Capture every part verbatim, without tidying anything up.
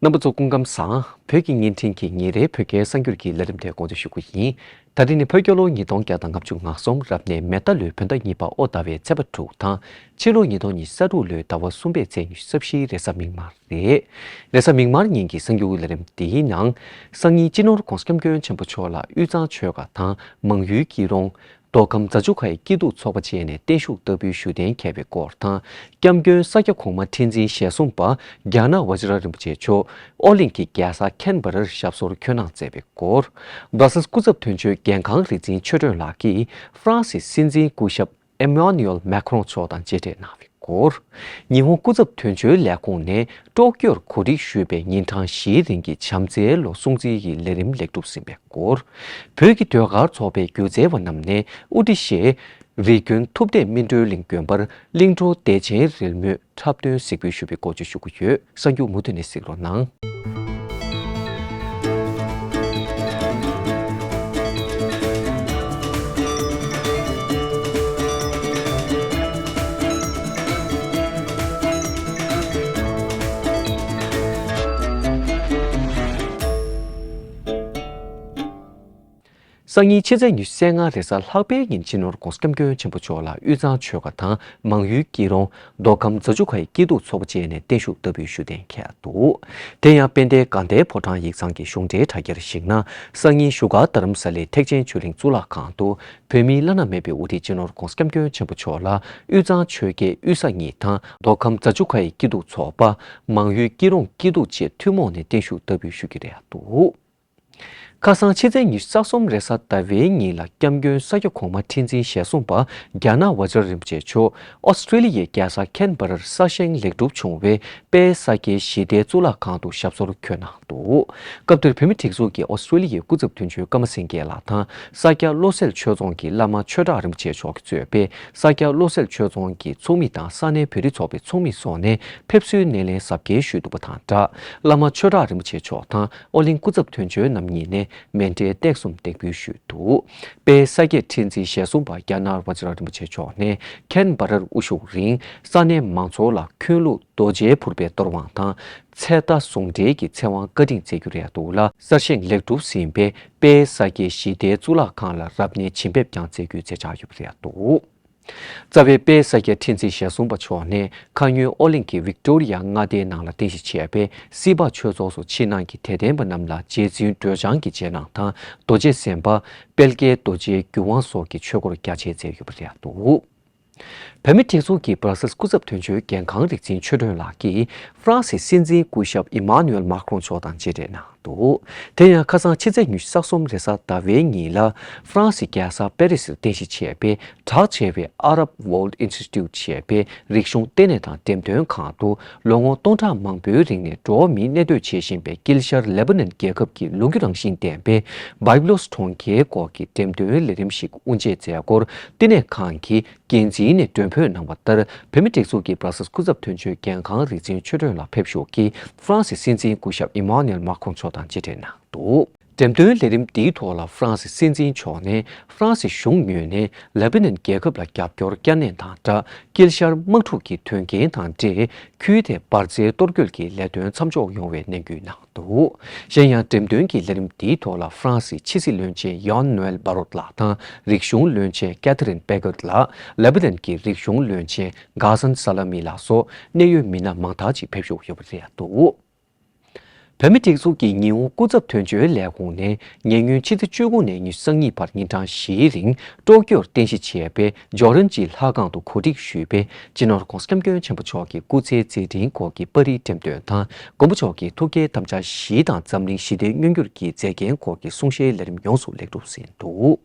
རྣམ་པ་ཚོ་སྐུ་ཁམས་བཟང་། བོད་ཀྱི་བརྙན་འཕྲིན་གྱི་ཉིན་རེའི་བོད་སྐད་གསར་འགྱུར་གྱི་ལས་རིམ་དེ་འགོ་འཛུགས་ཞུ་གི་ཡིན། ད་རིང་ནི་བོད་རྒྱལ་ལོ་ཉིས་སྟོང་བརྒྱ་དང་ལྔ་བཅུ་ང་གསུམ་རབ་གནས་མེ་རྟ་ལོའི་བོད་ཟླ་གཉིས་པ་ཨོ་ཟླ་བའི་ཚེས་པ་དྲུག་དང་། ཕྱི་ལོ་ཉིས་སྟོང་ཉི་ཤུ་རྩ་དྲུག་ལོའི་ཟླ་བ་གསུམ་པའི་ཚེས་ཉི་ཤུ་རྩ་བཞིའི་རེས་གཟའ་མིག་དམར་རེད། རེས་གཟའ་མིག་དམར་ཉིན་གྱི་གསར་འགྱུར་ལས་རིམ་འདིའི་ནང་། སང་ཉིན་སྤྱི་ནོར་༧གོང་ས་༧སྐྱབས་མགོན་ཆེན་པོ་མཆོག་ལ་དབུས་གཙང་ཆོལ་ཁ་དང་མང་ཡུལ་སྐྱིད་གྲོང་། མདོ་ཁམས་རྫ་ཆུ་ཁའི་སྐྱིད་སྡུག་ཚོགས་པ་བཅས་ནས་བརྟན་བཞུགས་ལྟ་བུའི་བཞུགས་གདན་འཁེལ་བའི་སྐོར་དང་། སྐྱབས་མགོན་ས་སྐྱ་གོང་མ་ཁྲི་འཛིན་ཞེ་གསུམ་པ་རྒྱ་ནག་ཝ་ཇི་ར་རིན་པོ་ཆེ་མཆོག་ཨོ་གླིང་གི་རྒྱལ་ས་ཁན་བྷ་རར་ཞབས་སོར་འཁོད་གནང་མཛད་པའི་སྐོར། སྦྲ་སེལ་སྐུ་ཚབ་དོན་གཅོད་རྒན་ཁང་རིག་འཛིན་ཆོས་སྒྲོན་ལགས་ཀྱིས་ཧྥ་རན་སིའི་སྲིད་འཛིན་སྐུ་ཞབས་ཨེ་མཱ་ནུ་ཨེལ་མེ་ཁྲོང་མཆོག་དང་མཇལ་འཕྲད་གནང་བའི་སྐོར། ཉི་ཧོང་སྐུ་ཚབ་དོན་གཅོད་ལས་ཁུངས་ནས་ཀྲོ་ཀྱོར་གོ་སྒྲིག་ཞུས་པའི་ཉིན་གྲངས་བཞིའི་རིང་གི་བྱམས་བརྩེའི་ལོ་སྲུང་བརྩི་ཡི་ལས་རིམ་ལེགས་གྲུབ་ཟིན་པའི་སྐོར། བོད་ཀྱི་ཟློས་གར་ཚོགས་པའི་སྒྱུ་རྩལ་བ་རྣམས་ནས་ཨུ་ཏི་ཤའི་རི་ཀོན་ཐུབ་བསྟན་སྨིན་གྲོལ་གླིང་དགོན་པར་གླིང་བྲོ་བདེ་ཆེན་རོལ་མོའི་འཁྲབ་སྟོན་གཟིགས་འབུལ་ཞུ་བའི་སྐོར་བཅས་ཞུ་གི་ཡོད། གསར་འགྱུར་མུ་མཐུད་ནས་གཟིགས་རོགས་གནང་། སང་ཉིན་ཕྱི་ཚེས་ཉི་ཤུ་རྩ་ལྔ་རེས་གཟའ་ལྷག་པའི་ཉིན་སྤྱི་ནོར་༧གོང་ས་༧སྐྱབས་མགོན་ཆེན་པོ་མཆོག་ལ་དབུས་གཙང་ཆོལ་ཁ་དང་མང་ཡུལ་སྐྱིད་གྲོང་། མདོ་ཁམས་རྫ་ཆུ་ཁའི་སྐྱིད་སྡུག་ཚོགས་པ་བཅས་ནས་བརྟན་བཞུགས་ལྟ་བུའི་བཞུགས་གདན་འཁེལ་འདུག། དེ་ཡང་དཔལ་ལྡན་དགའ་ལྡན་ཕོ་བྲང་ཡིག་ཚང་གི་གཞུང་འབྲེལ་དྲ་རྒྱར་གཞིགས་ན། སང་ཉིན་བཞུགས་སྒར་རྡ་རམ་ས་ལའི་ཐེག་ཆེན་ཆོས་གླིང་གཙུག་ལག་ཁང་དུ་བོད་མིའི་བླ་ན་མེད་པའི་དབུ་ཁྲིད་སྤྱི་ནོར་༧གོང་ས་༧སྐྱབས་མགོན་ཆེན་པོ་མཆོག་ལ་དབུས་གཙང་ཆོལ་ཁའི་དབུས་ས་གཉིས་དང་མདོ་ཁམས་རྫ་ཆུ་ཁའི་སྐྱིད་སྡུག་ཚོགས་པ། མང་ཡུལ་སྐྱིད་གྲོང་སྐྱིད་སྡུག་བཅས་ཐུན་མོང་ནས་བརྟན་བཞུགས་ལྟ་བུའི་ཞུ་གི་རེད་འདུག། ཁ་སང་ཕྱི་ཚེས་ཉི་ཤུ་རྩ་གསུམ་རེས་གཟའ་ཟླ་བའི་ཉིན་ལ་སྐྱབས་མགོན་ས་སྐྱ་གོང་མ་ཁྲི་འཛིན་ཞེ་གསུམ་པ་རྒྱ་ནག་ཝ་ཇི་ར་རིན་པོ་ཆེ་མཆོག་ཨོ་སི་ཀྲི་ལི་ཡའི་རྒྱལ་ས་ཁན་བྷ་རར་གསར་བཞེངས་ལེགས་གྲུབ་བྱུང་བའི་དཔལ་ས་སྐྱའི་ཞི་བདེའི་གཙུག་ལག་ཁང་དུ་ཞབས་སོར་འཁོད་གནང་འདུག། སྐབས་དེར་བོད་མི་སྒྲིག་འཛུགས་ཀྱི་ཨོ་སི་ཀྲི་ལི་ཡའི་སྐུ་ཚབ་དོན་གཅོད་ཀརྨ་སེང་གེ་ལགས་དང་ས་སྐྱ་བློ་གསལ་ཆོས་རྫོང་གི་བླ་མ་ཆོས་གྲགས་རིན་པོ་ཆེ་མཆོག་གིས་གཙོས་པའི་ས་སྐྱ་བློ་གསལ་ཆོས་རྫོང་གི་ཚོགས་མི་དང་ས་གནས་བོད་རིགས་ཚོགས་པའི་ཚོགས་མི་སོགས་ནས་ཕེབས་བསུའི་སྣེ་ལེན་གཟབ་རྒྱས་ཞུས་འདུག་པ་དང་སྦྲགས། བླ་མ་ཆོས་གྲགས་རིན་པོ་ཆེ་མཆོག་དང་ཨོ་གླིང་སྐུ་ཚབ་དོན་གཅོད་རྣམ་གཉིས་ནས་མཎྜལ་སྟེགས་གསུམ་འདེགས་འབུལ་ཞུས་འདུག། དཔལ་ས་སྐྱའི་ཁྲི་འཛིན་ཞལ་གསུམ་པ་རྒྱ་ནག་ཝ་ཇི་ར་རིན་པོ་ཆེ་མཆོག་ནས་ཁན་བྷ་རར་དབུ་བཞུགས་རིང་ས་གནས་མང་ཚོགས་ལ་ཁྱོན་ལུ་རྡོ་རྗེ་ཕུར་པའི་གཏོར་དབང་དང་ཚེ་མདའ་ཟུང་འབྲེལ་གྱི་ཚེ་དབང་བཀའ་དྲིན་སྩལ་རྒྱུ་རེད་འདུག་ལ། གསར་བཞེངས་ལེགས་གྲུབ་ཟིན་པའི་དཔལ་ས་སྐྱའི་ཞི་བདེའི་གཙུག་ལག་ཁང་ལ་རབ་གནས་བྱིན་འབེབས་ཀྱང་མཛད་རྒྱུའི་མཛད་འཆར་ཡོད་པ་རེད་འདུག། རྩ་བའི་དཔལ་ས་སྐྱ་ཁྲི་འཛིན་ཞལ་གསུམ་པ་མཆོག་ནས་ཁ་སྔོན་ཨོ་གླིང་གི་ཝིག་ཏོ་རི་ཡ་མངའ་སྡེའི་ནང་ལ་རྟེན་གཞི་བྱས་པའི་སྲིད་པ་ཆོས་ཚོགས་སུ་ཕྱི་ནང་གི་དད་ལྡན་པ་རྣམས་ལ་རྗེ་བཙུན་སྒྲོལ་ལྗང་གི་རྗེས་གནང་དང་རྡོ་རྗེ་སེམས་དཔའ་དཔལ་དགྱེས་རྡོ་རྗེའི་རྒྱུད་དབང་སོགས་ཀྱི་ཆོས་སྐོར་རྒྱ་ཆེ་མཛད་ཡོད་པ་རེད་འདུག། བོད་མིའི་སྒྲིག་འཛུགས་ཀྱི་སྦྲ་སེལ་སྐུ་ཚབ་དོན་གཅོད་རྒན་ཁང་རིག་འཛིན་ཆོས་སྒྲོན་ལགས་ཀྱིས་ཧྥ་རན་སིའི་སྲིད་འཛིན་སྐུ་ཞབས་ཨི་མཱ་ནུ་ཨེལ་མཱ་ཁྲོང་མཆོག་དང་མཇལ་འཕྲད་གནང་འདུག། དེ་ཡང་ཁ་སང་ཕྱི་ཚེས་ཉི་ཤུ་རྩ་གསུམ་རེས་གཟའ་ཟླ་བའི་ཉིན་ལ་ཧྥ་རན་སིའི་རྒྱལ་ས་པེ་རི་སིར་རྟེན་གཞི་བྱས་པའི་གྲགས་ཆེ་བའི་Arab World Institute ཞེས་པའི་རིག་གཞུང་ལྟེ་གནས་དང་འགྲེམས་སྟོན་ཁང་དུ་ལོ་ངོ་སྟོང་ཕྲག་མང་པོའི་རིང་ནས་འགྲོ་བ་མིའི་གནས་སྡོད་བྱེད་བཞིན་པའི་དཀྱིལ་ཤར་ལེ་པ་ནན་རྒྱལ་ཁབ་ཀྱི་ལོ་རྒྱུས་རང་བཞིན་ལྡན་པའི་བྷའི་བྷི་ལོས་གྲོང་ཁྱེར་སྐོར་གྱི་འགྲེམས་སྟོན་ལས་རིམ་ཞིག་དབུ་འབྱེད་མཛད་སྐོར་ལྟེ་གནས་ཁང་གི་འགན་འཛིན་ནས་མགྲོན་འབོད་གནང་བ་ལྟར། བོད་མིའི་སྒྲིག་འཛུགས་ཀྱི་སྦྲ་སེལ་སྐུ་ཚབ་དོན་གཅོད་རྒན་ཁང་རིག་འཛིན་ཆོས་སྒྲོན་ལགས་ཕེབས་ཞུགས་ཀྱིས་ཧྥ་རན་སིའི་སྲིད་འཛིན་སྐུ་ཞབས་ཨི་མཱ་ནུ་ཨེལ་མཱ་ཁྲོང་མཆོག་དང་མཇལ་འཕྲད་གནང་འདུག། འགྲེམས་སྟོན་ལས་རིམ་འདིའི་ཐོག་ལ་ཧྥ་རན་སིའི་སྲིད་འཛིན་མཆོག་ནས་ཧྥ་རན་སིའི་གཞུང་ངོས་ནས་ལེ་པ་ནན་རྒྱལ་ཁབ་ལ་རྒྱབ་སྐྱོར་བསྐྱར་ནན་དང་སྦྲགས། དཀྱིལ་ཤར་དམག་འཁྲུག་གི་དོན་རྐྱེན་དང་འབྲེལ་ཁུལ་དེ་འབར་རྫས་གཏོར་རྒོལ་གྱི་ལས་དོན་མཚམས་འཇོག་ཡོང་བའི་གནད་སྐུལ་གནང་འདུག། གཞན་ཡང་འགྲེམས་སྟོན་གྱི་ལས་རིམ་འདིའི་ཐོག་ལ་ཧྥ་རན་སིའི་ཕྱི་སྲིད་བློན་ཆེན་ཡཱན་ནོ་ཨེལ་བྷ་རོད་ལགས་དང་རིག་གཞུང་བློན་ཆེན་ཀེ་ཐི་རིན་པེ་གོད་ལགས། ལེ་པ་ནན་གྱི་རིག་གཞུང་བློན་ཆེན་གྷ་སན་ས་ལ་མི་ལགས་སོགས་གནད་ཡོད་མི་སྣ་མང་དག་ཅིག་ཕེབས་ཞུགས་ཡོད་པ་རེད་འདུག། བོད་མིའི་སྒྲིག་འཛུགས་ཀྱི་ཉི་ཧོང་སྐུ་ཚབ་དོན་གཅོད་ལས་ཁུངས་ནས་ཉེ་སྔོན་ཕྱི་ཚེས་བཅུ་དགུ་ནས་ཉི་ཤུ་རྩ་གཉིས་བར་ཉིན་གྲངས་བཞིའི་རིང་ཀྲོ་ཀྱོར་རྟེན་གཞི་བྱས་པའི་ཇོ་རན་ཇིའི་ལྷ་ཁང་དུ་གོ་སྒྲིག་ཞུས་པའི་སྤྱི་ནོར་༧གོང་ས་༧སྐྱབས་མགོན་ཆེན་པོ་མཆོག་གི་སྐུ་ཚེའི་མཛད་འཕྲིན་སྐོར་གྱི་པར་རིས་འགྲེམས་སྟོན་དང་། མགོན་པོ་མཆོག་གི་ཐུགས་བསྐྱེད་དམ་བཅའ་བཞི་དང་འཛམ་གླིང་ཞི་བདེའི་མངོན་འགྱུར་གྱི་མཛད་འགན་སྐོར་གྱི་གསུང་བཤད་ལས་རིམ་ཡོངས་སུ་ལེགས་གྲུབ་ཟིན་འདུག།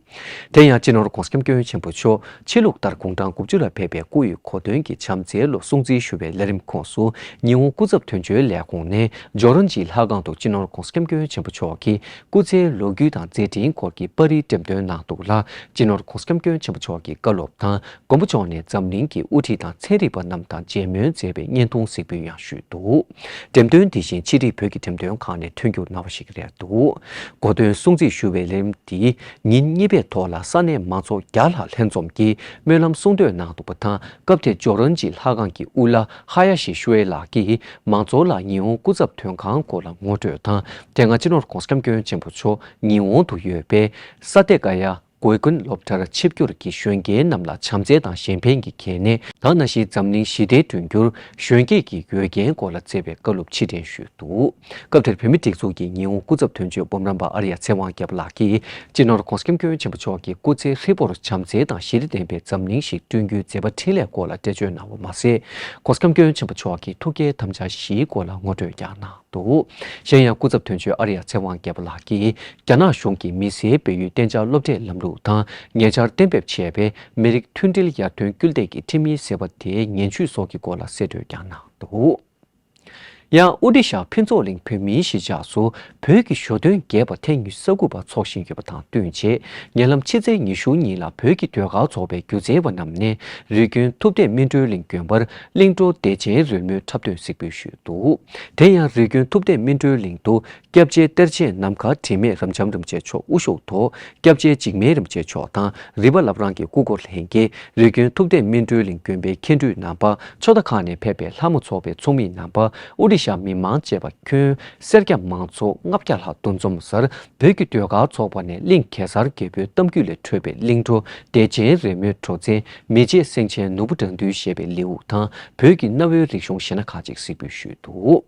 དེ་ཡང་སྤྱི་ནོར་༧གོང་ས་༧སྐྱབས་མགོན་ཆེན་པོ་མཆོག་ཕྱི་ལུགས་ལྟར་དགུང་གྲངས་དགུ་བཅུ་ལ་ཕེབས་པའི་སྐུ་ཡི་གོ་སྟོན་གྱི་བྱམས་བརྩེའི་ལོ་སྲུང་བརྩི་ཞུ་བའི་ལས་རིམ་ཁོངས་སུ་ཉི་ཧོང་སྐུ་ཚབ་དོན་གཅོད་ལས་ཁུངས་ནས་ཇོ་རན་ཇིའི་ལྷ་ ལྷ་ཁང་དུ་སྤྱི་ནོར་༧གོང་ས་༧སྐྱབས་མགོན་ཆེན་པོ་མཆོག་གི་སྐུ་ཚེའི་ལོ་རྒྱུས་དང་མཛད་འཕྲིན་སྐོར་གྱི་པར་རིས་འགྲེམས་སྟོན་གནང་འདུག་ལ། སྤྱི་ནོར་༧གོང་ས་༧སྐྱབས་མགོན་ཆེན་པོ་མཆོག་གི་བཀའ་སློབ་དང་། མགོན་པོ་མཆོག་ནས་འཛམ་གླིང་གི་དབུ་ཁྲིད་དང་ཚན་རིག་པ་རྣམས་དང་མཇལ་མོལ་མཛད་པའི་བརྙན་ཐུང་གཟིགས་འབུལ་ཡང་ཞུས་འདུག་འགྲེམས་སྟོན་འདི་བཞིན་ཕྱི་དྲིལ་བོད་ཀྱི་འགྲེམས་སྟོན་ཁང་ནས་ཐོན་རྒྱུར་གནང་བ་ཞིག་རེད་འདུག་གོ་སྟོན་སྲུང་བརྩི་ཞུ་བའི་ལས་རིམ་འདི་ཉིན་གཉིས་པའི་ཐོག་ལ་ས་གནས་མང་ཚོགས་བརྒྱ་ལྷག་ལྷན་འཛོམས་ཀྱིས་སྨོན་ལམ་གསུང་བསྟོད་གནང་འདུག་པ་དང་། སྐབས་དེར་ཇོ་རོན་ཇི་ལྷ་ཁང་གི་དབུ་བླ་ཧ་ཡ་ཤི་ཤུའེ་ལགས་ཀྱིས་མང་ཚོགས་ལ་ཉི་འོང་སྐུ་ཚབ་དོན་ཁང་སྐོར་ལ་ངོ་སྤྲོད་དང་། དེ་སྔ་སྤྱི་ནོར་༧གོང་ས་༧སྐྱབས་མགོན་ཆེན་པོ་མཆོག་ཉི་འོང་དུ་ཡོད་པའི་ས་ཏེ་ཀ་ཡ་གོས་གོན་སློབ་གྲྭར་ཆིབས་བསྒྱུར་གྱིས་གཞོན་སྐྱེས་རྣམས་ལ་བྱམས་བརྩེ་དང་གཞན་ཕན་གྱི་གལ་གནད་དང་། ནང་བཞིན་འཛམ་གླིང་ཞི་བདེ་བསྐྲུན་རྒྱུར་གཞོན་སྐྱེས་ཀྱི་འོས་འགན་སྐོར་ལ་བསྩལ་བའི་བཀའ་སློབ་ཕྱིར་དྲན་ཞུས་འདུག་སྐབས་དེར་བོད་མིའི་སྒྲིག་འཛུགས་ཀྱི་ཉི་འོང་སྐུ་ཚབ་དོན་གཅོད་སྦོམ་རམས་པ་ཨར་ཡ་ཚེ་དབང་རྒྱལ་པོ་ལགས་ཀྱིས་སྤྱི་ནོར་༧གོང་ས་༧སྐྱབས་མགོན་ཆེན་པོ་མཆོག་གི་སྐུ་ཚེ་ཧྲིལ་པོར་བྱམས་བརྩེ་དང་ཞི་བདེ་ལྡན་པའི་འཛམ་གླིང་ཞིག་བསྐྲུན་རྒྱུའི་མཛད་པ་འཕྲིན་ལས་སྐོར་ལ་འགྲེལ་བརྗོད་གནང་བ་མ་ཟད། ༧གོང་ས་༧སྐྱབས་མགོན་ཆེན་པོ་མཆོག་གི་ཐུགས་བསྐྱེད་དམ་བཅའ་བཞིའི་སྐོར་ལ་ངོ་སྤྲོད་ཀྱང་གནང་འདུག་གཞན་ཡང་སྐུ་ཚབ་དོན་གཅོད་ཨར་ཡ་ཚེ་དབང་རྒྱལ་པོ་ལགས་ཀྱིས་རྒྱ་ནག་གཞུང་གིས་མི་སེར་སྤེལ་ཡུལ་གཏན་འཇགས་སློབ་གྲྭའི་ལམ་ལུགས་དང་ཉེ་ཆར་གཏན་འབེབས་བྱས་པའི་མི་རིགས་མཐུན་སྒྲིལ་ཡར་ཐོན་སྐུལ་འདེད་ཀྱི་ཁྲིམས་ཡིག་ཟེར་བ་དེའི་ངན་ཇུས་སོགས་ཀྱི་སྐོར་ལ་གསལ་བསྒྲགས་ཀྱང་གནང་འདུག་ཡང་ཨོ་ཏི་ཤ་ཕུན་ཚོགས་གླིང་བོད་མིའི་གཞིས་ཆགས་སུ་བོད་ཀྱི་ཞོ་སྟོན་རྒྱས་པ་ཐེངས་ཉི་ཤུ་རྩ་དགུ་པ་འཚོགས་བཞིན་ཡོད་པ་དང་བསྟུན་བྱས། ཉེ་ལམ་ཕྱི་ཚེས་ཉི་ཤུ་ཉིན་ལ་བོད་ཀྱི་ཟློས་གར་ཚོགས་པའི་སྒྱུ་རྩལ་བ་རྣམས་ནས་རི་ཀོན་ཐུབ་བསྟན་སྨིན་གྲོལ་གླིང་དགོན་པར་གླིང་སྒྲུང་བདེ་ཆེན་རོལ་མོའི་འཁྲབ་སྟོན་གཟིགས་འབུལ་ཞུས་འདུག་དེ་ཡང་རི་ཀོན་ཐུབ་བསྟན་སྨིན་གྲོལ་གླིང་དུ་སྐྱབས་རྗེ་གཏེར་ཆེན་ནམ་མཁའ་དྲི་མེད་རབ་འབྱམས་རིན་པོ་ཆེ་མཆོག་དབུ་བཞུགས་ཐོག་སྐྱབས་རྗེ་འཇིགས་མེད་རིན་པོ་ཆེ་མཆོག་དང་རི་པ་བླ་བྲང་གི་སྐུ་འཁོར་ལྷན་རྒྱས་རི་ཀོན་ཐུབ་བསྟན་སྨིན་གྲོལ་གླིང་དགོན་པའི་མཁན་སྤྲུལ་རྣམ་པ། ཕྱོགས་མཐའ་ཁག་ནས་ཕེབས་པའི་ལྷ་མོ་ཚོགས་པའི་ཚོགས་མི་རྣམ་པ། ཨོ་ཏི་ཤ་མི་མང་བཅས་པ་ཁྱོན་སེར་སྐྱ་མང་ཚོགས་ལྔ་བརྒྱ་ལྷག་འདུ་འཛོམས་སར་བོད་ཀྱི་ཟློས་གར་ཚོགས་པ་ནས་གླིང་གེ་སར་རྒྱལ་པོའི་གཏམ་རྒྱུད་ལས་འཕྲོས་པའི་གླིང་སྒྲུང་བདེ་ཆེན་རོལ་མོའི་གྲོགས་མཚན་མི་མཇེད་སེང་ཆེན་ནོར་བུ་དགྲ་འདུལ་ཞེས་པའི་ལེའུ་དང་བོད་ཀྱི་གནའ་བོའི་རིག་གཞུང་གཞས་སྣ་ཁག་ཅིག་གཟིགས་འབུལ་ཞུས་འདུག་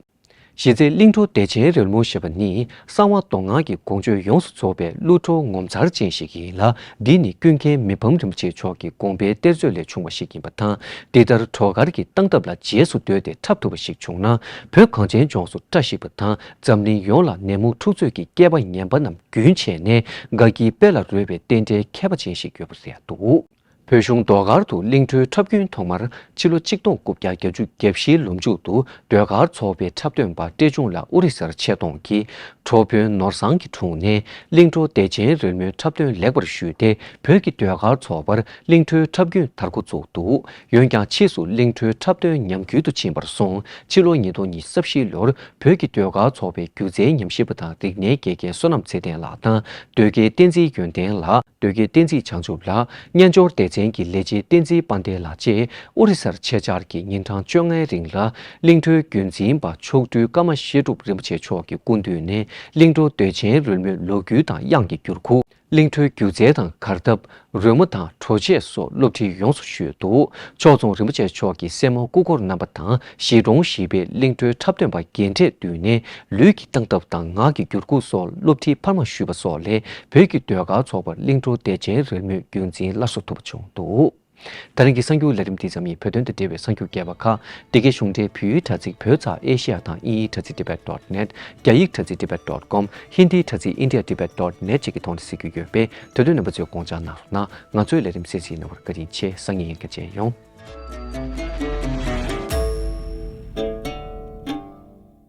གཞི་རྩའི་གླིང་སྒྲུང་བདེ་ཆེན་རོལ་མོ་ཞེས་པ་ནི་གསང་བ་མདོ་སྔགས་ཀྱི་དགོངས་སྤྱོད་ཡོངས་སུ་རྫོགས་པའི་གླུ་བྲོ་ངོ་མཚར་ཅན་ཞིག་ཡིན་ལ། འདི་ནི་ཀུན་མཁྱེན་མི་ཕམ་རིན་པོ་ཆེ་མཆོག་གི་དགོངས་པའི་གཏེར་མཛོད་ལས་བྱུང་བ་ཞིག་ཡིན་པ་དང་། འདི་ལྟར་བྲོ་གར་གྱི་སྟངས་སྟབས་ལ་རྗེས་སུ་ཟློས་ཏེ་འཁྲབ་ཐུབ་པ་ཞིག་བྱུང་ན། བོད་གངས་ཅན་ལྗོངས་སུ་བཀྲ་ཤིས་པ་དང་འཛམ་གླིང་ཡོངས་ལ་ནད་མུག་འཁྲུག་རྩོད་ཀྱི་བསྐལ་པ་ངན་པ་རྣམས་རྒྱུན་ཆད་ནས་དགའ་སྐྱིད་དཔལ་ལ་རོལ་བའི་རྟེན་འབྲེལ་ཁྱད་པར་ཅན་ཞིག་ཡོད་པ་རེད་འདུག་བོད་གཞུང་ཟློས་གར་དུ་གླིང་སྒྲུང་འཁྲབ་ཀྱིན་ཐོག་མར་ཕྱི་ལོ་ཆིག་སྟོང་དགུ་བརྒྱ་བརྒྱད་ཅུ་གྱ་བཞིའི་ལོ་མཇུག་ཏུ་ཟློས་གར་ཚོགས་པའི་འཁྲབ་སྟོན་པ་བཀྲས་ཆུང་ལགས་ཨོ་རི་སར་ཆེད་གཏོང་གིས་གྲོགས་དཔོན་ནོར་བཟང་གི་དྲུང་ནས་གླིང་སྒྲུང་བདེ་ཆེན་རོལ་མོའི་འཁྲབ་སྟོན་ལེགས་པར་ཞུས་ཏེ། བོད་ཀྱི་ཟློས་གར་ཚོགས་པར་གླིང་སྒྲུང་འཁྲབ་ཀྱིན་དར་འགོ་བཙུགས་འདུག་འོན་ཀྱང་ཕྱིས་སུ་གླིང་སྒྲུང་འཁྲབ་སྟོན་ཉམས་རྒུད་དུ་ཕྱིན་པར་སོང་། ཕྱི་ལོ་ཉིས་སྟོང་ཉི་ཤུ་རྩ་བཞིའི་ལོར་བོད་ཀྱི་ཟློས་གར་ཚོགས་པའི་སྒྱུ་རྩལ་ཉམས་ཞིབ་པ་དང་རིག་གནས་དགེ་རྒན་བསོད་ནམས་ཚེ་བརྟན་ལགས་དང་ཟློས་དགེ་བསྟན་འཛིན་ཡོན་ཏན་ལགས། ཟློས་དགེ་བསྟན་འཛིན་བྱང་ཆུབ་ལགས། སྙན་སྦྱོར་སྡེ་ཚན་གྱི་ལས་བྱེད་བསྟན་འཛིན་དཔལ་ལྡན་ལགས་བཅས་ཨོ་རི་སར་ཆེད་བཅར་གྱིས་ཉིན་གྲངས་བཅོ་ལྔའི་རིང་ལ་གླིང་སྒྲུང་བརྒྱུད་འཛིན་པ་མཆོག་སྤྲུལ་ཀརྨ་བཤད་སྒྲུབ་རིན་པོ་ཆེ་མཆོག་གི་སྐུ་མདུན་ནས་གླིང་སྒྲུང་བདེ་ཆེན་རོལ་མོའི་ལོ་རྒྱུས་དང་དབྱངས་ཀྱི་འགྱུར་ཁུག་གླིང་སྒྲུང་སྒྱུ་རྩལ་དང་གར་སྟབས། རོལ་མོ་དང་བྲོ་ཆས་སོགས་སློབ་ཁྲིད་ཡོངས་སུ་ཞུས་འདུག་ཕྱོགས་མཚུངས་རིན་པོ་ཆེ་མཆོག་གི་སྲས་མོ་སྐུ་འཁོར་རྣམ་པ་དང་གཞིས་གྲོང་བཞི་པའི་གླིང་སྒྲུང་འཁྲབ་སྟོན་པ་རྒན་གྲས་བསྡུས་ནས་ལུས་ཀྱི་སྟངས་སྟབས་དང་ངག་གི་འགྱུར་ཁུག་སོགས་སློབ་ཁྲིད་འཕར་མ་ཞུས་པ་སོགས་ལས་བོད་ཀྱི་ཟློས་གར་ཚོགས་པར་གླིང་སྒྲུང་བདེ་ཆེན་རོལ་མོའི་རྒྱུན་འཛིན་སླར་གསོ་ཐུབ་པ་བྱུང་འདུག་ད་རིང་གི་གསར་འགྱུར་ལས་རིམ་འདི་ཙམ་ཡིན། བོད་དོན་དང་འབྲེལ་བའི་གསར་འགྱུར་རྒྱས་པ་ཁག་འདི་གའི་གཞུང་འབྲེལ་བོད་ཡིག་དྲ་ཚིགས་བོད་ཙ་ཨེ་ཤེ་ཡ་དང་དབྱིན་ཡིག་དྲ་ཚིགས་ཏི་བེད་ཌོཊ་ནེཊ། རྒྱ་ཡིག་དྲ་ཚིགས་ཏི་བེད་ཌོཊ་ཀོམ། ཧིན་དིའི་དྲ་ཚིགས་ཨིན་ཌི་ཡ་ཏི་བེད་ཌོཊ་ནེཊ་བཅས་ཀྱི་ཐོག་ནས་གཟིགས་རྒྱུ་ཡོད་པས། དེ་དུས་རྣམ་པ་ཚོས་དགོངས་འཇགས་གནང་རོགས་གནང་། ང་ཚོའི་ལས་རིམ་གསན་གཟིགས་གནང་བར་བཀའ་དྲིན་ཆེ། སང་ཉིན་ཡང་བསྐྱར་མཇལ་ཡོང་།